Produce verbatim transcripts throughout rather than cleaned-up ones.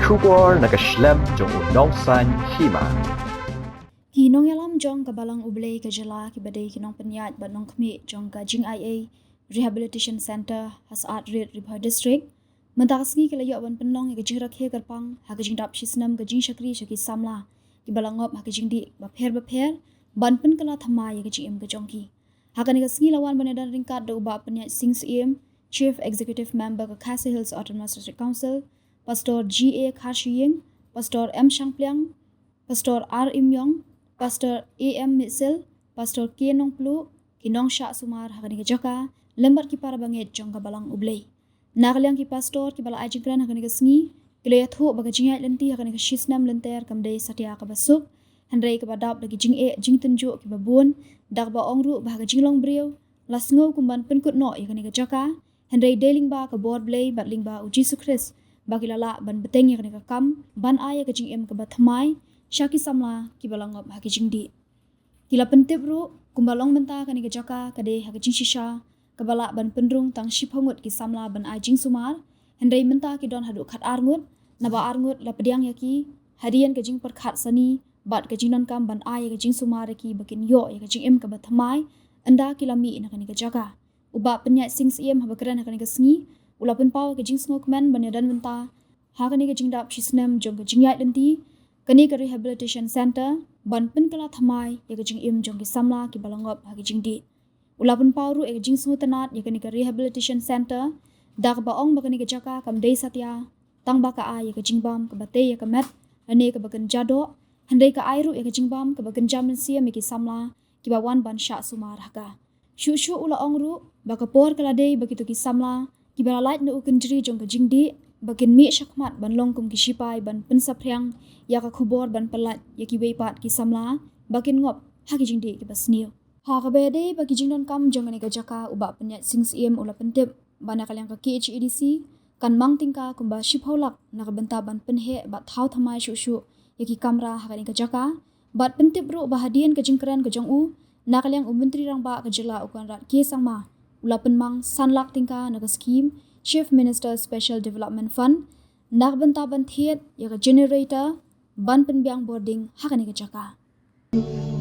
Khubor na ka shlem jong u Nongsaiñ Hima. Ki nongïalam jong ka Balang U Blei ka jylla kiba dei ki nongpynïaid bad nongkhmih jong ka jingaiei Rehabilitation Centre ha Saad Rit, Ri Bhoi District, mynta ka sngi ki la ïoh ban pynlong ïa ka jingrakhe kyrpang ha ka jingdap shisnem ka jingshakri sha ki samla kiba la ngop ha ka jingdih bapher bapher ban pynkylla thymmai ïa ka jingim ka jong ki. Ha kane ka sngi la wan ban ïadon ryngkat da u Bah Pynïaid Sing Syiem, Chief Executive Member ka Khasi Hills Autonomous District Council, Pastor G A Kharshiing, Pastor M Shangpliang, Pastor R Imïong, Pastor A M Mitchell, Pastor K Nongpluh, ki nongshah sumar ha kane ka jaka, lem bad ki para bangeit jong ka Balang U Blei. Na ka liang ki pastor kiba la ai jingkren ha kane ka sngi, ki la ïathuh ba ka jingïaid lynti ha kane ka shisnem lynter kam dei satia kaba suk, hynrei kaba dap da ki jingeh jingtynjuh kiba bun, da kaba ong ruh ba ha ka jinglong briew la sngew kum ban pynkut noh ïa kane ka jaka, hynrei dei lyngba ka bor Blei bad lyngba u Jisu Khrist ba ki la lah ban bteng ïa kane ka kam ban ai ïa ka jingim kaba thymmai sha ki samla kiba la ngop ha ki jingdih. Ki la pyntip ruh kumba long mynta kane ka jaka ka dei ha ka jingshisha kaba lah ban pynrung tang shiphew ngut ki samla ban ai jingsumar, hynrei mynta ki don haduh khatar ngut, naba ar ngut la pdiang ïa ki hadien ka jingpyrkhat sani bad ka jingdonkam ban ai ïa ka jingsumar ïa ki ba kin ïoh ïa ka jingim kaba thymmai ynda ki la mih na kane ka jaka. U Bah Pynïaid Sing Syiem haba kren ha kane ka sngi u la pynpaw ïa ka jingsngewkmen ban ïadon bynta ha kane ka jingdap shisnem jong ka jingïaid lynti kane ka Rehabilitation Centre ban pynkylla thymmai ïa ka jingim jong ki samla kiba la ngop ha ka jingdih. U la pynpaw ruh ïa ka jingsngewtynnad ïa kane ka Rehabilitation Centre da kaba ong ba kane ka jaka kam dei satia tang ba ka ai ïa ka jingbam kaba tei ïa ka met lane kaba kynja doh, hynrei ka ai ruh ïa ka jingbam kaba kynja mynsiem ïa ki samla kiba wan ban shah sumar ha ka. Shuh shuh u la ong ruh ba ka por ka la dei ba kito ki samla kiba la lait na u kynjri jong ka jingdih ba kin mih shakhmat ban long kum ki shipai ban pynsaphriang ïa ka khubor ban pyllait ïa kiwei pat ki samla ba kin ngop ha ki jingdih kiba sniew. Ha kaba ïadei bad ki jingdonkam jong kane ka jaka, u Bah Pynïaid Sing Syiem u la pyntip ba na ka liang ka K H A D C kan mang tyngka kumba shiphew lak na ka bynta ban pynheh bad thaw thymmai shuh shuh ïa ki kamra ha kane ka jaka, bad pyntip ruh ba hadien ka jingkren ka jong u, na ka liang u Myntri Rangbah ka jylla u Conrad K Sangma u la pynmang san lak tyngka na ka skhim Chief Minister Special Development Fund na ka bynta ban thied ïa ka generator ban pynbiang bording ha kane ka jaka.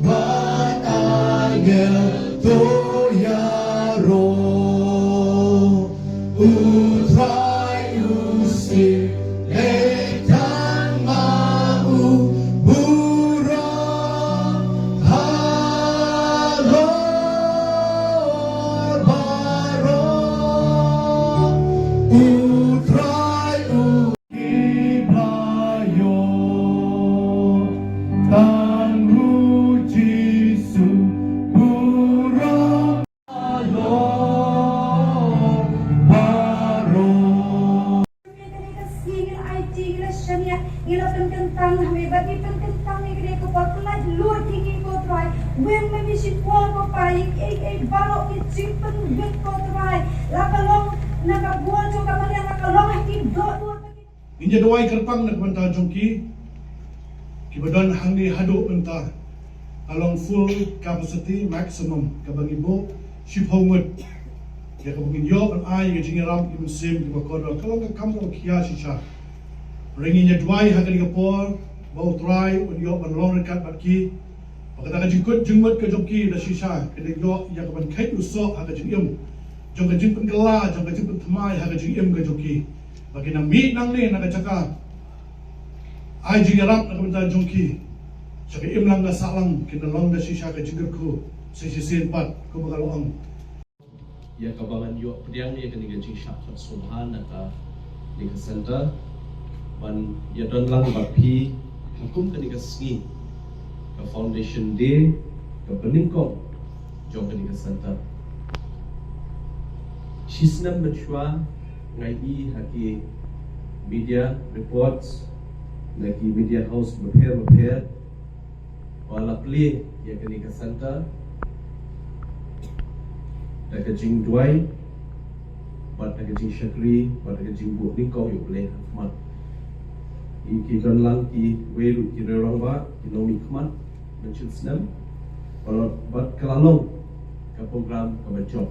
Bad angel to ïaroh, U Trai u siem leit tang ma u burom halor baroh. U Trai u Ki ba ïoh tang u Jisu burom halor baroh. Ngi la ai jingïaid, ngi la shaniah, ngi la pynkyntang ha me, bad ngi pynkyntang ïa kane ka por, pynlait lut ïa ngi ko Trai. Weng ma ngi shipor ko Pa, ïa kiei kiei baroh ki jingpynwit ko Trai, la ka long na ka bor jong ka Maria, la ka long ha ki dohnud. Ngin ïa duwai kyrpang na ka bynta jong ki kiba don hangne haduh mynta. Ka long full capacity maximum kaba ngi buh shiphew ngut. Ïa kaba ngin ïoh ban ai ïa ka jingïarap ïa ki mynsiem kiba kordor, ka long ka kam kaba khia shisha. Hynrei ngin ïa duwai ha kane ka por ba U Trai un ïoh ban long ryngkat bad ki. Ba kata ka jingkut jingmut ka jong ki da shisha ka dei ïoh ïa ka ban kheit u soh ha ka jingim jong ka jingpynkylla, jong ka jingpynthymmai ha ka jingim ka jong ki. Ba kin nang mih nangne na ka jaka ai jingïarap na ka bynta jong ki, sha ka imlang ka sahlang, kin nang long da shisha ka jingkyrkhu sa shisien pat, kumba ka la ong. Ïa kaba ngan ïoh pdiang ïa kane ka jingshah khot sngewbha na kane ka centre ban ïa don lang bad phi ha kum kane ka sngi ka Foundation Day kaba nyngkong jong kane ka centre. Shisnem mynshuwa nga ïohi ha ki media reports na ki media house bapher bapher ba la plie ïa kane ka centre da ka jingduwai bad da ka jingshakri bad da ka jingbuh nyngkong ïa U Blei ha khmat. Ïa ki don lang kiwei ruh ki rangbah ki nongmihkhmat mynshisnem bad ka la long ka program kaba jop.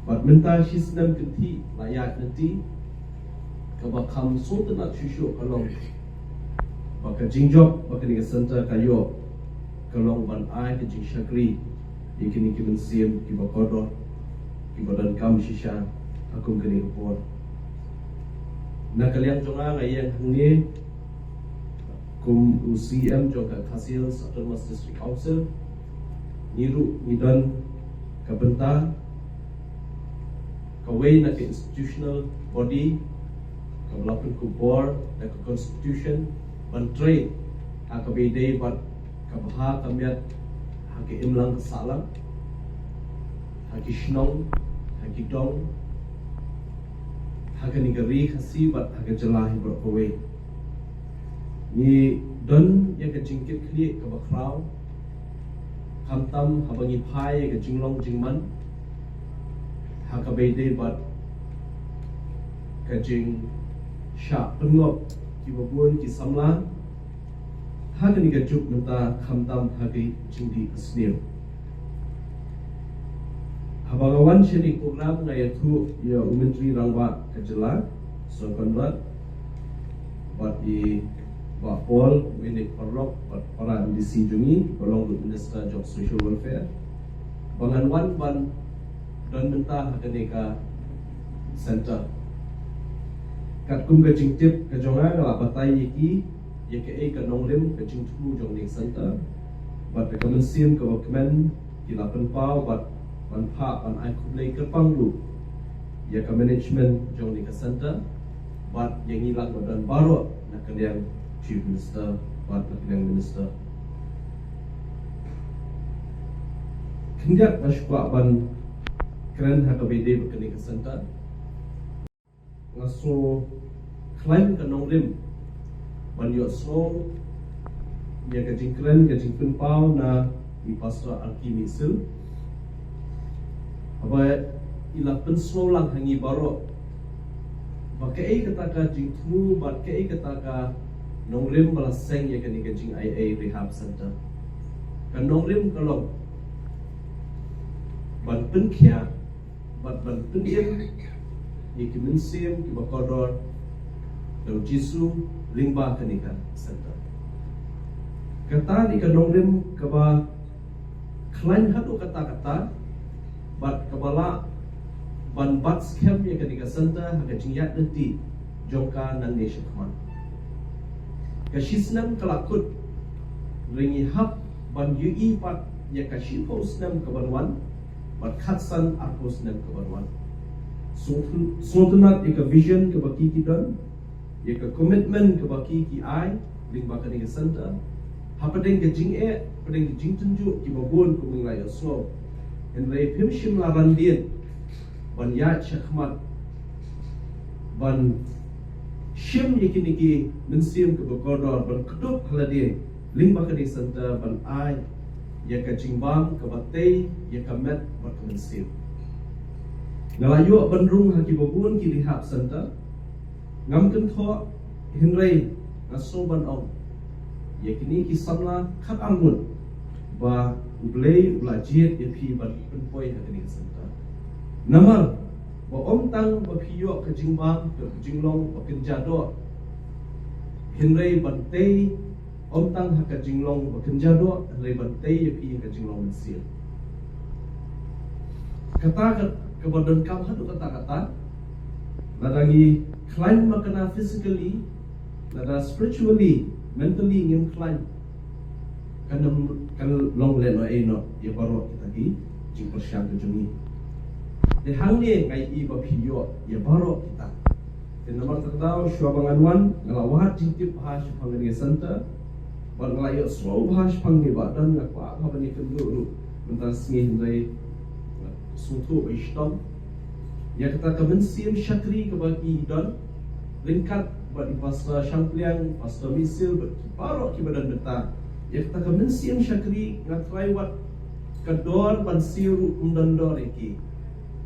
Bad mynta shisnem kynthih la ïaid lynti Kaba kham sngewtynnad shuh shuh ka long ba ka jingjop ba kane ka centre ka ïoh ka long ban ai ka jingshakri ïa kine ki mynsiem kiba kordor kiba donkam shisha ha kum kane ka por. Na ka liang jong nga, nga ïeng hangne kum u C E M jong ka Khasi Hills Autonomous District Council. Ngi ruh ngi don ka bynta kawei na ka institutional body kaba la pynkupbor da ka constitution ban trei ha kaba ïadei bad ka bha ka miat ha ka imlang ka sahlang, ha ki shnong, ha ki dong, ha kane ka ri Khasi bad ha ka jylla hi baroh kawei. Ngi don ïa ka jingkitkhlieh kaba khraw, khamtam haba ngi phai ïa ka jinglong jingman ha kaba ïadei bad ka jingshah pynngop kiba bun ki samla ha kane ka juk mynta, khamtam ha ka jingdih ka sniew. Haba nga wan sha kane ka program, nga ïathuh ïa u Myntri Rangbah ka jylla, Sir Conrad, bad i Bah Paul, u Inik Parlok bad para M D C jong ngi, ba long ruh Minister jong Social Welfare, ba ngan wan ban don mynta ha kane ka centre. Katkum ka jingtip ka jong nga, nga la batai ïa ki ïa kaei ka nongrim, ka jingthmu jong kane ka centre bad ka mynsiem kaba kmen ki la pynpaw bad ban phah ban ai khublei kyrpang ruh ïa ka management jong kane ka centre bad ïa ngi lang ba don baroh na ka liang Chief Minister bad na ka liang Minister. Khyndiat nga shu kwah ban kren ha kaba ïadei bad kane ka centre. Nga sngewkhlaiñ ka nongrim ban ïohsngew ïa ka jingkren, ka jingpynpaw na i Pastor Arki Misil, haba i la pynsngew lang ha ngi baroh ba kaei kata ka jingthmu bad kaei kata ka nongrim ba la seng ïa kane ka jingai-ei rehab centre. Ka nongrim ka long ban pynkhiah bad ban pynim ïa ki mynsiem kiba kordor da u Jisu lyngba kane ka centre. Kata dei ka nongrim kaba khlaiñ haduh katta katta bad kaba lah ban bat skhem ïa kane ka centre ha ka jingïaid lynti jong ka nangne shakhmat. Ka shisnem ka la kut, hynrei ngi hap ban ïohi pat ïa ka shiphew snem kaban wan bad khatsan arphew snem kaban wan. Sngewthu-, sngewtynnad ïa ka vision kaba ki ki don, ïa ka commitment kaba ki ki ai lyngba kane ka centre. Hapdeng ka jingeh, hapdeng ka jingtynjuh kiba bun kumba ngi la ïohsngew, hynrei phim shym la ran dien ban ïaid shakhmat ban shim ïa kine ki mynsiem kiba kordor, ban kdup ha lade lyngba kane ka centre ban ai ïa ka jingbam kaba tei ïa ka met bad ka mynsiem. Nga la ïoh ban rung ha kiba bun ki rehab centre. Ngam kynthoh, hynrei nga sngew ban ong ïa kine ki samla khatar ngut ba U Blei u la jied ïa phi ban pynpoi ha kane ka centre. Namar ba ym tang ba phi ïoh ka jingbam, ka jinglong ba kynja doh, hynrei ban tei, ym tang ha ka jinglong ba kynja doh, hynrei ban tei ïa phi ha ka jinglong mynsiem. Kata ka, kaba donkam haduh katta katta, lada ngi khlaiñ makna physically, lada spiritually, mentally ngim khlaiñ, kan ym, kan long lehnohei noh ïa baroh kita ki jingpyrshang ka jong ngi. Te hangne nga ïohi ba phi ïoh ïa baroh kita. Te namar kata ka daw, shuwa ba ngan wan, nga la wad jingtip bha shaphang kane ka centre bad nga la ïohsngew bha shaphang ne, ba don, nga kwah bha ban ïakynduh ruh mynta ka sngi, hynrei nga sngewthuh ba i shitom ïa kata ka mynsiem shakri kaba ki don, ryngkat bad i Pastor Shangpliang, Pastor Misil bad ki baroh kiba don bynta. Ïa kata ka mynsiem shakri nga trai wat ka dor ban siew ruh ym don dor ïa ki.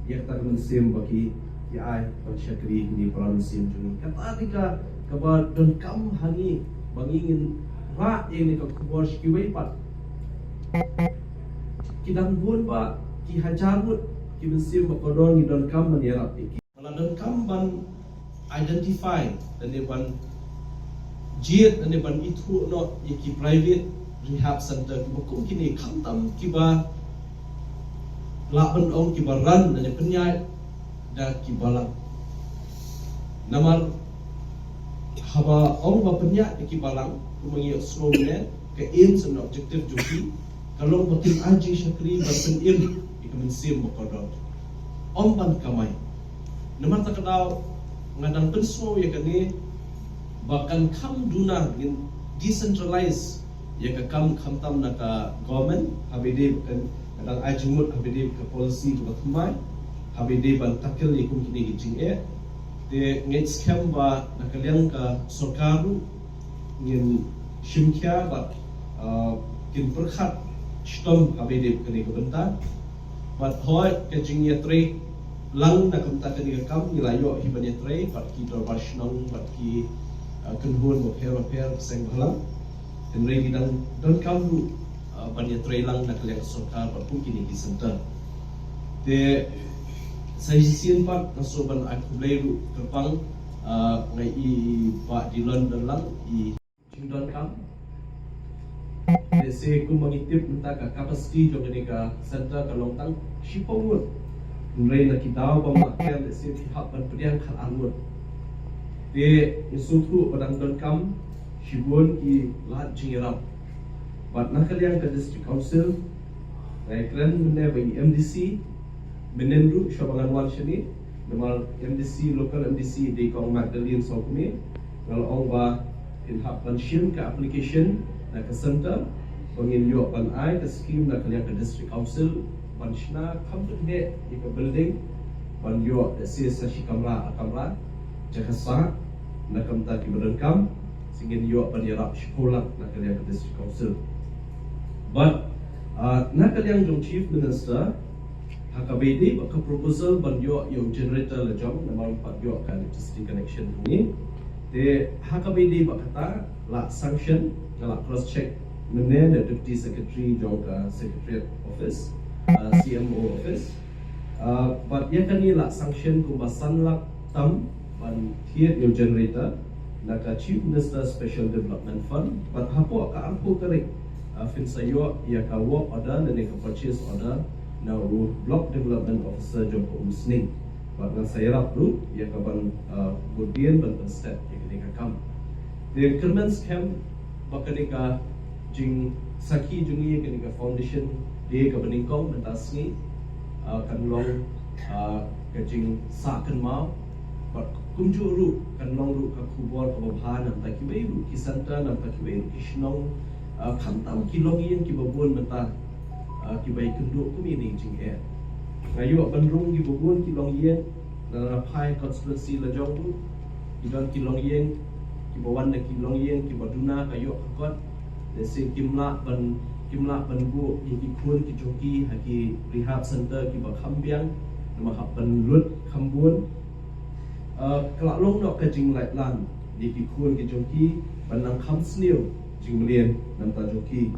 Ïa kata ka mynsiem ba ki, ki ai ban shakri ha kine ki para mynsiem jong ngi. Kata dei ka, kaba donkam ha ngi ba ngi ngin rah ïa kane ka khubor sha kiwei pat. Ki dang bun, ba ki hajar ngut ki mynsiem ba kordor ngi donkam ban ïarap ïa ki. Ba la donkam ban identify lane ban jied lane ban ithuh noh ïa ki private rehab center kiba kum kine, khamtam kiba lah ban ong kiba run lane pynïaid da ki balang. Namar haba ong ba pynïaid da ki balang, kumba ngi ïohsngew mynne, ka aim lane objective jong ki ka long ba kin ai jingshakri ban pynim ïa ka mynsiem ba kordor, ym ban kamai. Namar kata ka daw nga dang pynsngew ïa kane ba kan kham duna ngin decentralize ïa ka kam, khamtam na ka government, haba ïadei bad ka, nga dang ai jingmut haba ïadei bad ka policy kaba thymmai haba ïadei ban tackle ïa kum kine ki jingeh. Te ngeit skhem ba na ka liang ka sorkar ruh ngin shim khia bad, uh, kin pyrkhat shitom haba ïadei bad kane ka bynta. Bad hooid, ka jingïatrei lang na ka bynta kane ka kam ngi la ïoh hi ban ïatrei bad ki dorbar shnong bad ki, uh, kynhun bapher bapher seng bhalang. Hynrei ngi dang donkam ruh, uh, ban ïatrei lang na ka liang ka sorkar bad kum kine ki center. Te sa shisien pat nga sngew ban ai khublei ruh kyrpang, uh, nga i, i Bah Dillon Dodlang, i jingdonkam. Lehse kumba ngi tip mynta ka capacity jong kane ka center ka long tang shiphew ngut. Hynrei na ki daw ba ma ker lehse phi hap ban pdiang khatar ngut. Te ngi sngewthuh ba dang donkam shibun ki lad jingïarap. Bad na ka liang ka District Council, nga kren mynne ba i M D C, mynnin ruh shuwa ba ngan wan shane, namar M D C, local M D C dei kong Magdalene Sawkmie, nga la ong ba phin hap ban shim ka application na ka center ba ngin ïoh ban ai ka scheme na ka liang ka District Council ban shna kham pynheh ïa ka building, ban ïoh lehse sa shi kamra ar kamra jaka sah na ka bynta kiba donkam. Sa ngin ïoh ban ïarap shiphew lak na ka liang ka District Council. Bad, ah, na ka liang jong Chief Minister, ha kaba ïadei bad ka proposal ban ïoh ïa u generator la jong namar ngim pat ïoh ka electricity connection hangne. Te ha kaba ïadei bad kata la sanction, nga la cross check mynne da Deputy Secretary jong ka Secretariat Office, ah, C M O Office. Ah, bad ïa kane la sanction kumba san lak tam ban thied ïa u generator na ka Chief Minister Special Development Fund. Bad hapoh ka arphew tarik, ah, phin sa ïoh ïa ka work order lane ka purchase order na u Block Development Officer jong ka Umsning. Bad ngan sa ïarap ruh ïa ka ban, ah, bud dien ban pynstet ïa kane ka kam. Te kyrmen skhem ba kane ka jingsakhi jong ngi, kane ka foundation day kaba nyngkong mynta sngi, ah, kan long, ah, ka jingsah kynmaw. Bad kumjuh ruh kan long ruh ka khubor kaba bha na bynta kiwei ruh ki center, na bynta kiwei ruh ki shnong, ah, khamtam ki longïing kiba bun mynta, ah, kiba ïakynduh kum ïa kine ki jingeh. Nga ïoh ban rung kiba bun ki longïing, na, na phai constituency la jong ruh ki don ki longïing kiba wan na ki longïing kiba duna ka ïoh ka kot. Lehse kim lah ban, kim lah ban buh ïa ki khun ki jong ki ha ki rehab center kiba kham biang namar hap ban lut kham bun. Ah, ka la long noh ka jinglait lang ïa ki khun ki jong ki ban nang kham sniew jingmlien na bynta jong ki.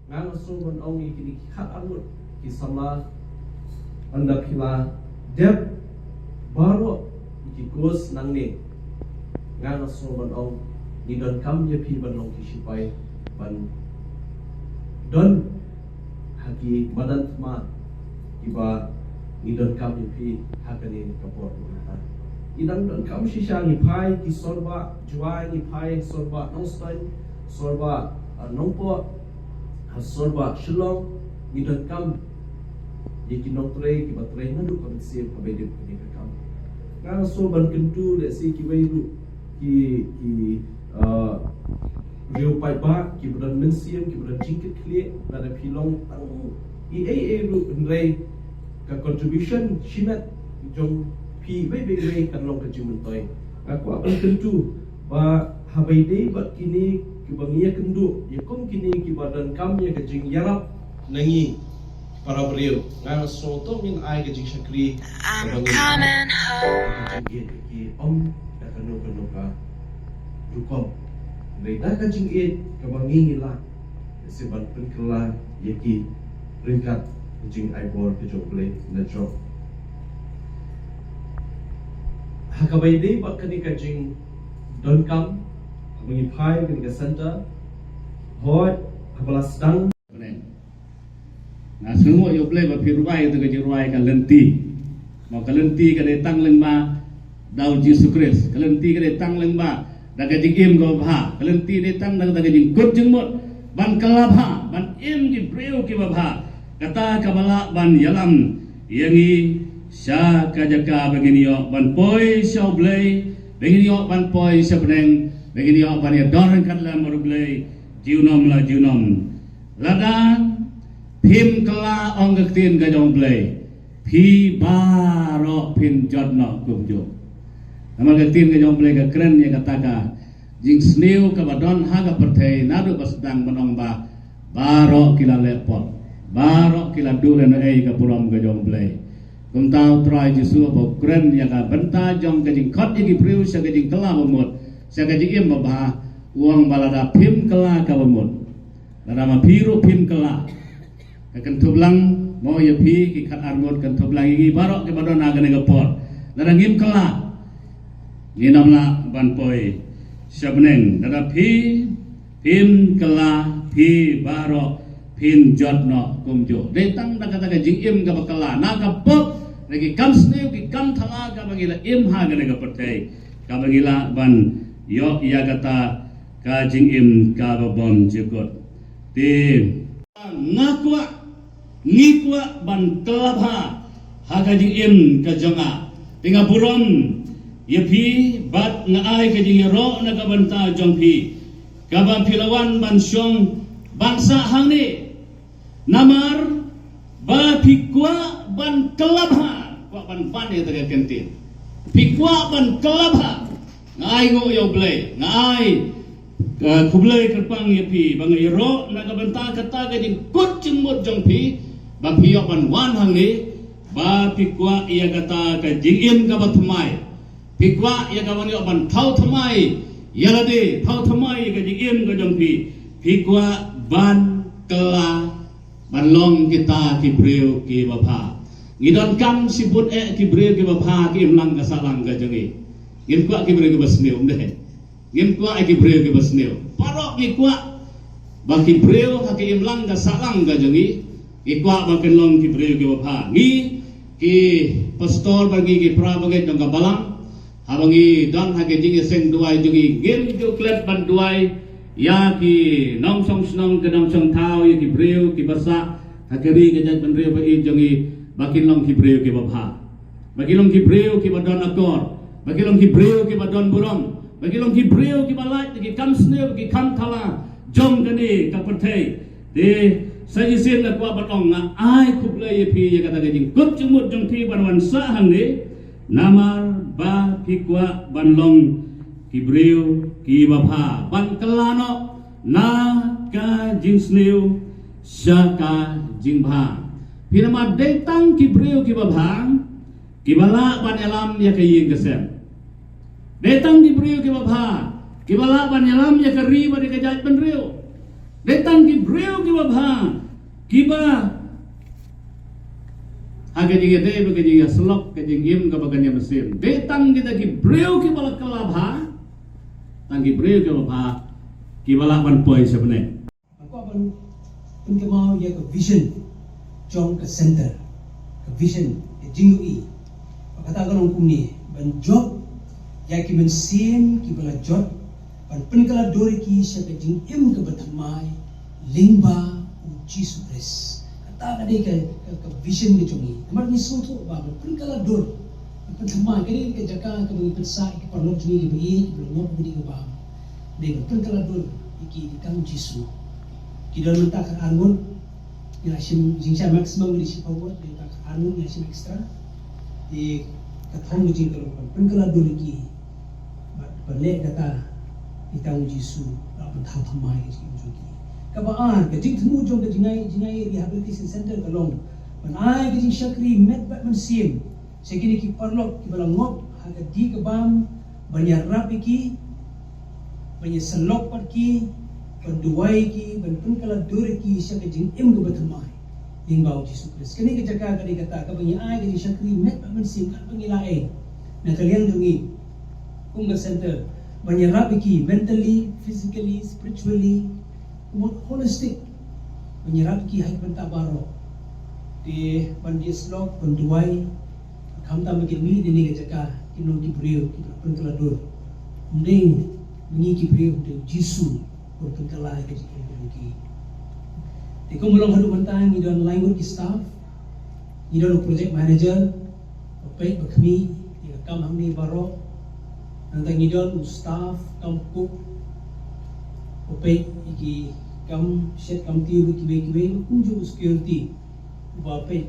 Nga nga sngew ban ong ïa kine ki khatar ngut ki samla ynda phi la dep baroh ïa ki course nangne. Nga nga sngew ban ong ngi donkam ïa phi ban long ki shipai ban don ha ki madan thma kiba ngi donkam ïa phi ha kane ka por mynta. Ngi dang donkam shisha, ngi phai ki sorbah Jowai, ngi phai sorbah Nongstoiñ, sorbah, ah, Nongpoh, ha sorbah Shillong, ngi donkam ïa ki nongtrei kiba trei naduh ka mynsiem haba ïadei bad kane ka kam. Nga nga sngew ban kyntu lehse kiwei ruh ki, ki, ah, riew paidbah kiba don mynsiem, kiba don jingkitkhlieh, lada phi long tang i ei ei ruh hynrei ka contribution shimet jong phi iwei pa iwei kan long ka jingmyntoi. Nga kwah ban kyntu ba haba ïadei bad kine kiba ngi ïakynduh ïa kum kine kiba donkam ïa ka jingïarap na ngi para briew, nga nga sngew to ngin ai ka jingshakri kaba ngin ai ka jingïeit ïa ki, ym da kano kano ka rukom, hynrei da ka jingïeit kaba ngi ngi lah, lehse ban pynkylla ïa ki ryngkat ka jingai bor ka jong U Blei na jrong. Kaba ïadei bad kane ka jingdonkam, haba ngi phai kane ka center, hooid, haba la sdang. Nga sngewbha ïa U Blei ba phi rwai ïa ka jingrwai ka lynti. Mo ka lynti ka dei tang lyngba da U Jisu Khrist. Ka lynti ka dei tang lyngba da ka jingim kaba bha. Ka lynti dei tang da ka jingkut jingmut ban kylla bha, ban im ki briew kiba bha. Kata kaba lah ban ïalam ïa ngi sha ka jaka ba ngin ïoh ban poi sha U Blei, ba ngin ïoh ban poi sha bneng, ba ngin ïoh ban ïadon ryngkat lem bad U Blei junom la junom. Lada phim kylla, ong ka ktien ka jong U Blei, phi baroh phin jot noh kumjuh. Namar ka ktien ka jong U Blei ka kren ïa kata ka jingsniew kaba don ha ka pyrthei naduh ba sdang, ban ong ba baroh ki la leh pop, baroh ki la duh lehnohei ka burom ka jong U Blei. Kumta U Trai Jisu haba u kren ïa ka bynta jong ka jingkhot ïa ki briew sha ka jingkylla ba mut, sha ka jingim ba bha, u ong ba lada phim kylla kaba mut, lada ma phi ruh phim kylla, ka kynthup lang mo ïa phi ki khatar ngut, kynthup lang ïa ngi baroh kiba don ha kane ka por. Lada ngim kylla, ngin ym lah ban poi sha bneng. Lada phi phim kylla, phi baroh phin jot noh kumjuh. Dei tang da kata ka jingim kaba kylla na ka pop, na ki kam sniew, ki kam thala kaba ngi la im ha kane ka pyrthei, kaba ngi lah ban ïoh ïa kata ka jingim kaba bymjukut. Te nga kwah, ngi kwah ban kylla bha ha ka jingim ka jong nga. Te nga burom ïa phi bad nga ai ka jingïaroh na ka bynta jong phi, kaba phi la wan ban shong ban sah hangne. Namar ba phi kwah ban kylla bha, kwah ban ban ïa kata ka ktien. Phi kwah ban kylla bha. Nga ai nguh ïa U Blei, nga ai, uh, khublei kyrpang ïa phi ba nga ïaroh na ka bynta kata ka jingkut jingmut jong phi, ba phi ïoh ban wan hangne, ba phi kwah ïa kata ka jingim kaba thymmai. Phi kwah ïa ka ban ïoh ban thaw thymmai ïa lade, thaw thymmai ïa ka jingim ka jong phi. Phi kwah ban kylla, ban long kita ki briew kiba bha. Ngi donkam shibun eh ki briew kiba bha, ki imlang ka sahlang ka jong ngi. Ngim kwah ki briew kiba sniew, ym dei? Ngim kwah eh ki briew kiba sniew. Baroh ngi kwah ba ki briew ha ki imlang ka sahlang ka jong ngi, ngi kwah ba kin long ki briew kiba bha. Ngi ki pastor bad ngi ki para bangeit jong ka balang, haba ngi don ha ka jingïaseng duwai jong ngi, ngim ju klet ban duwai ïa ki nongshong shnong, ki nongshong thaw, ïa ki briew kiba sah ha ka ri ka jaitbynriew ba ïeit jong ngi, ba kin long ki briew kiba bha, ba kin long ki briew kiba don akor, ba kin long ki briew kiba don burom, ba kin long ki briew kiba lait ki kam sniew, ki kam thala jong kane ka pyrthei. Te sa shisien nga kwah ban ong, nga ai khublei ïa phi ïa kata ka jingkut jingmut jong phi ban wan sah hangne, namar ba phi kwah ban long ki briew kiba bha, ban kylla noh na ka jingsniew sha ka jingbha. Phi, namar dei tang ki briew kiba bha kiba lah ban ïalam ïa ka ïing ka sem. Dei tang ki briew kiba bha kiba lah ban ïalam ïa ka ri bad ïa ka jaitbynriew. Dei tang ki briew kiba bha kiba ha ka jingïadei bad ka jingïasyllok, ka jingim kaba kan ïa mynsiem. Dei tang kita ki briew kiba la kylla bha, tang ki briew kiba bha kiba lah ban poi sha bneng. Nga kwah ban pynkynmaw ïa ka vision jong ka center, ka vision, ka jingïohi. Ba kata ka long kumne, ban jop ïa ki mynsiem kiba la jot, ban pynkylla dur ïa ki sha ka jingim kaba thymmai lyngba U Jisu Khrist. Kata ka dei ka, ka, ka vision ka jong ngi. Namar ngi sngewthuh ba ban pynkylla dur, ban pynthymmai, ka dei ka jaka kaba ngi pynsah ïa ki paralok jong ngi kiba ïeit, kiba la ngop, kiba dih kiba bam. Dei ban pynkylla dur ïa ki, ki kam Jisu. Ki don mynta khatar ngut, ngi la shim jingshai maximum, ngi la shim forward, mynta khatar ngut ngi la shim extra. Te ka thong ka jong ngi ka long ban pynkylla dur ïa ki, bad ban leh kata, ïa ka tang U Jisu, bad ban thaw thymmai ïa ka jingim jong ki. Kaba ar, ka jingthmu jong ka Jngai, Jngai Rehabilitation Center ka long ban ai ka jingshakri met bad mynsiem sha kine ki paralok kiba la ngop ha ka dih ka bam, ban ïarap ïa ki, ban ïasyllok bad ki, ban duwai ïa ki, ban pynkylla dur ïa ki sha ka jingim kaba thymmai lyngba U Jisu Khrist. Kane ka jaka ka dei kata kaba ngi ai ka jingshakri met bad mynsiem katba ngi la ïeng na ka liang jong ngi. Kum ka center ban ïarap ïa ki mentally, physically, spiritually, kumno holistic, ban ïarap ïa ki ha ki bynta baroh. Te ban diaspora, ban duwai, khamtam ba kin mih na kane ka jaka, kin long ki briew kiba pynkylla dur. Ym dei ma ngi ki briew, ym dei, Jisu u pynkylla ïa ka jingim jong ki. Te kumba long haduh mynta ngi don lai ngut ki staff, ngi don u project manager, ba peit ba khmih ïa ka kam hangne baroh. Nangta ngi don u staff kam cook, ba peit ïa ki kam shet kam tiew, kiwei kiwei, ba kumjuh u security, uba peit,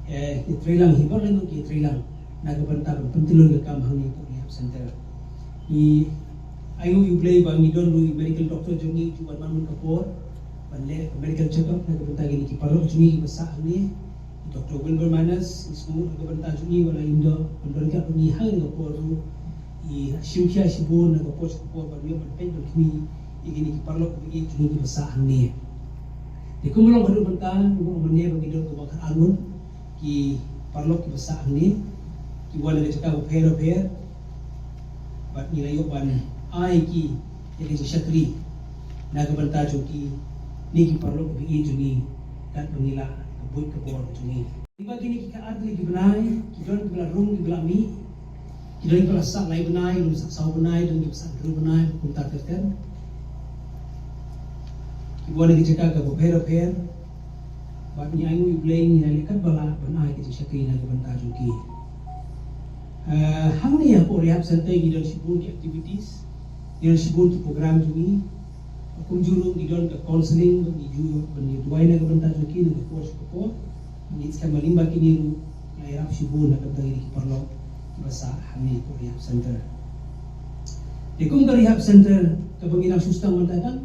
eh, ïatreilang, hi baroh ngut ki ïatreilang na ka bynta ban pyntyllun ka kam hangne hapoh rehab center. Ngi ainguh ïa U Blei ba ngi don ruh i medical doctor jong ngi, u ju wan man ka por ban leh medical check up na ka bynta kine ki paralok jong ngi kiba sah hangne. Doctor Wilbur Manus, ngi sngewnguh na ka bynta jong ngi, wat la ïoh ban don ryngkat bad ngi ha kane ka por ruh, i shim khia shibun na ka por sha ka por ban ïoh ban peit ban khmih ïa kine ki paralok ba ïeit jong ngi kiba sah hangne. Te kumba long haduh mynta, kumba long mynne ba ngi don kumba khatar ngut ki paralok kiba sah hangne, ki wan na ka jaka bapher bapher, bad ngi la ïoh ban ai ki ïa ka jingshakri na ka bynta jong kine ki paralok ba ïeit jong ngi, katba ngi lah ka buit ka bor jong ngi. Lyngba kine ki khatar tylli ki bnai, ki don kiba la rung kiba la mih, ki don kiba la sah lai bnai, don sah saw bnai, don kiba sah hynriew bnai, kumta ter ter. Ki wan na ki jaka kiba pher pher, bad ngi ainguh ïa U Blei, ngi la leh katba lah ban ai ka jingshakri na ka bynta jong ki. Eh, hangne hapoh rehab center ngi don shibun ki activities, ngi don shibun ki program jong ngi. Kumjuh ruh ngi don ka counselling, ba ngi ju, ba ngi duwai na ka bynta jong ki na ka por sha ka por. Ngi skhem ba lyngba kine ruh ngi ïarap shibun na ka bynta kine ki paralok kiba sah hangne hapoh rehab center. Te kum ka rehab center kaba ngi dang shu sdang mynta tang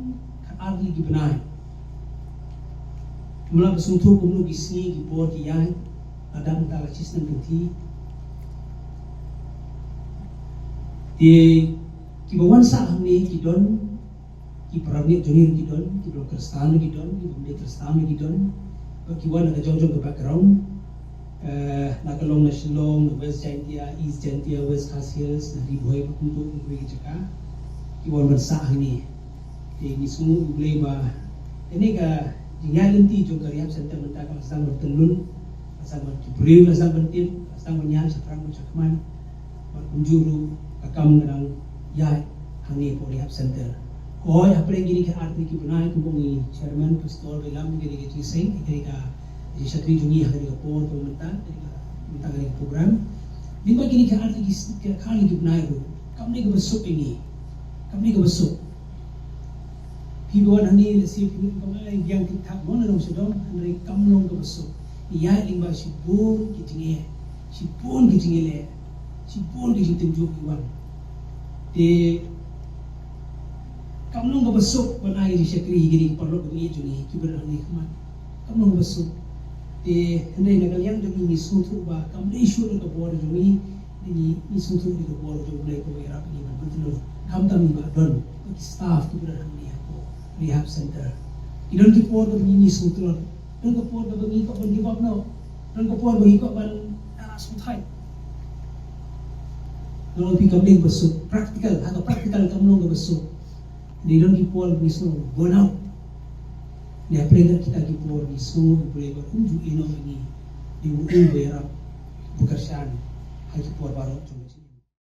khatar tylli ki bnai, ngim lah ban sngewthuh kumno ki sngi ki por ki ïaid, lada mynta la shisnem kynthih. Te kiba wan sah hangne ki don ki para bangeit jong ngi ruh ki don, kiba long Khristan ruh ki don, kiba ym dei Khristan ruh ki don, bad ki wan na ka jong jong ka background, eh, na ka long na Shillong, na West Jaintia, East Jaintia, West Khasi Hills, na Ri Bhoi, bad kumjuh kumjuh ki jaka, ki wan ban sah hangne. Te ngi sngewnguh ïa U Blei ba kane ka jingïaid lynti jong ka rehab center mynta ka la sdang ban tyllun, ka la sdang ban, ki briew ka la sdang ban tip, ka la sdang ban ïaid shaphrang bad shakhmat. Bad kumjuh ruh ka kam ka dang ïaid hangne hapoh rehab center. Hooid, hapdeng kine ki khatar tylli ki bnai, kumba ong i chairman, pastor ba ïalam, kane ka jingseng, kane ka jingshakri jong ngi ha kane ka por kaba mynta, kane ka, mynta kane ka program. Lyngba kine ki khatar tylli ki, ki khatar tylli ki bnai ruh, kam dei kaba suk ïa ngi. Kam dei kaba suk. Phi ba wan hangne lehse phi ong, "Ai, biang thik thak mo, na dong sha dong," hynrei kam long kaba suk. Ïaid lyngba shibun ki jingeh, shibun ki jingeh leh, shibun ki jingtynjuh ki wan. Te kam long kaba suk ban ai ka jingshakri ïa kine ki paralok ba ïeit jong ngi kiba don hangne khmat. Kam long kaba suk. Te hynrei na ka liang jong ngi ngi sngewthuh ba kam dei shuh na ka bor jong ngi, ngi, ngi sngewthuh na ka bor jong U Blei kaba ïarap ïa ngi ban pyntyllun. Khamtam ngi ba don ki staff kiba don hangne hapoh rehab center. Ki don ki por kaba ngi, ngi sngewthuh. Don ka por kaba ngi kwah ban give up noh. Don ka por ba ngi kwah ban, ah, sngewthuh. Don ki kam dei kaba suk. Practical, ha ka practical kam long kaba suk. Ngi don ki por ngi sngew burn out. Ngi hapdeng kita ki por ngi sngew U Blei ba un ju ïehnoh ïa ngi. Ngi u ïarap, ba kyrshan ha ki por baroh jong